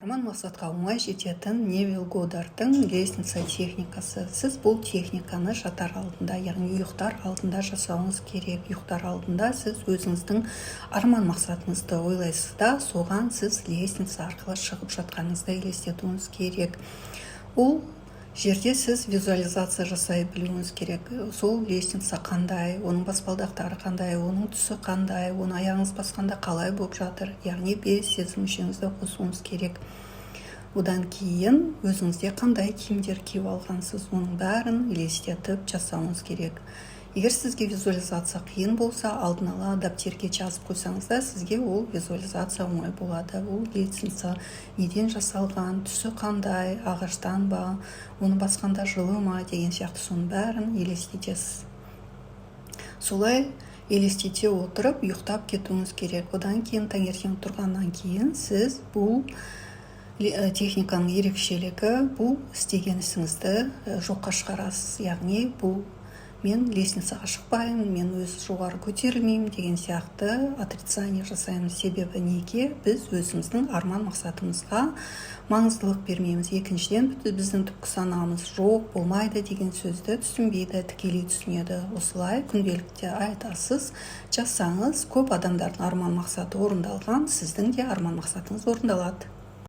Арман-мақсатқа оңай жететін Невилл Годдардтың лестница техникасы. Сіз бұл техниканы жатар алдында, яғни ұйықтар алдында жасауыңыз керек. Ұйықтар алдында сіз өзіңіздің арман-мақсатыңызды ойлайсыз да, соған сіз лестница арқылы шығып жатқаныңызды елестетуіңіз керек. Ол жерде сіз визуализация жасай білуіңіз керек: сол лестница қандай, оның баспалдақтары қандай, оның түсі қандай, оны аяғыңыз басқанда қалай болып жатыр. Яғни бес сезім мүшеңізді қосуыңыз керек. Одан кейін өзіңізде қандай киімдер киіп алғансыз, оның бәрін елестетіп жасауыңыз керек. Егер сізге визуализация қиын болса, алдын ала дәптерге жазып қойсаңыз да, сізге ол визуализация оңай болады. Ол лестница неден жасалған, түсі қандай, ағаштан ба, оны басқанда жылы ма деген сияқты, соның бәрін елестетесіз. Солай елестете отырып, ұйықтап кетуіңіз керек. Одан кейін таңертең тұрғаннан кейін сіз бұл техниканың ерекшелігі: бұл істеген ісіңізді жоққа шығарасыз. Яғни бұл мен лестницаға шықпаймын, мен өз жоғары көтерілмеймін деген сияқты отрицание жасаймыз. Себебі неге? Біз өзіміздің арман мақсатымызға маңыздылық бермейміз. Екіншіден, біздің түпкі санамыз «жоқ, болмайды» деген сөзді түсінбейді, тікелей түсінеді. Осылай күнделікті айтасыз, жасаңыз. Көп адамдардың арман мақсаты орындалған, сіздің де арман мақсатыңыз орындалады.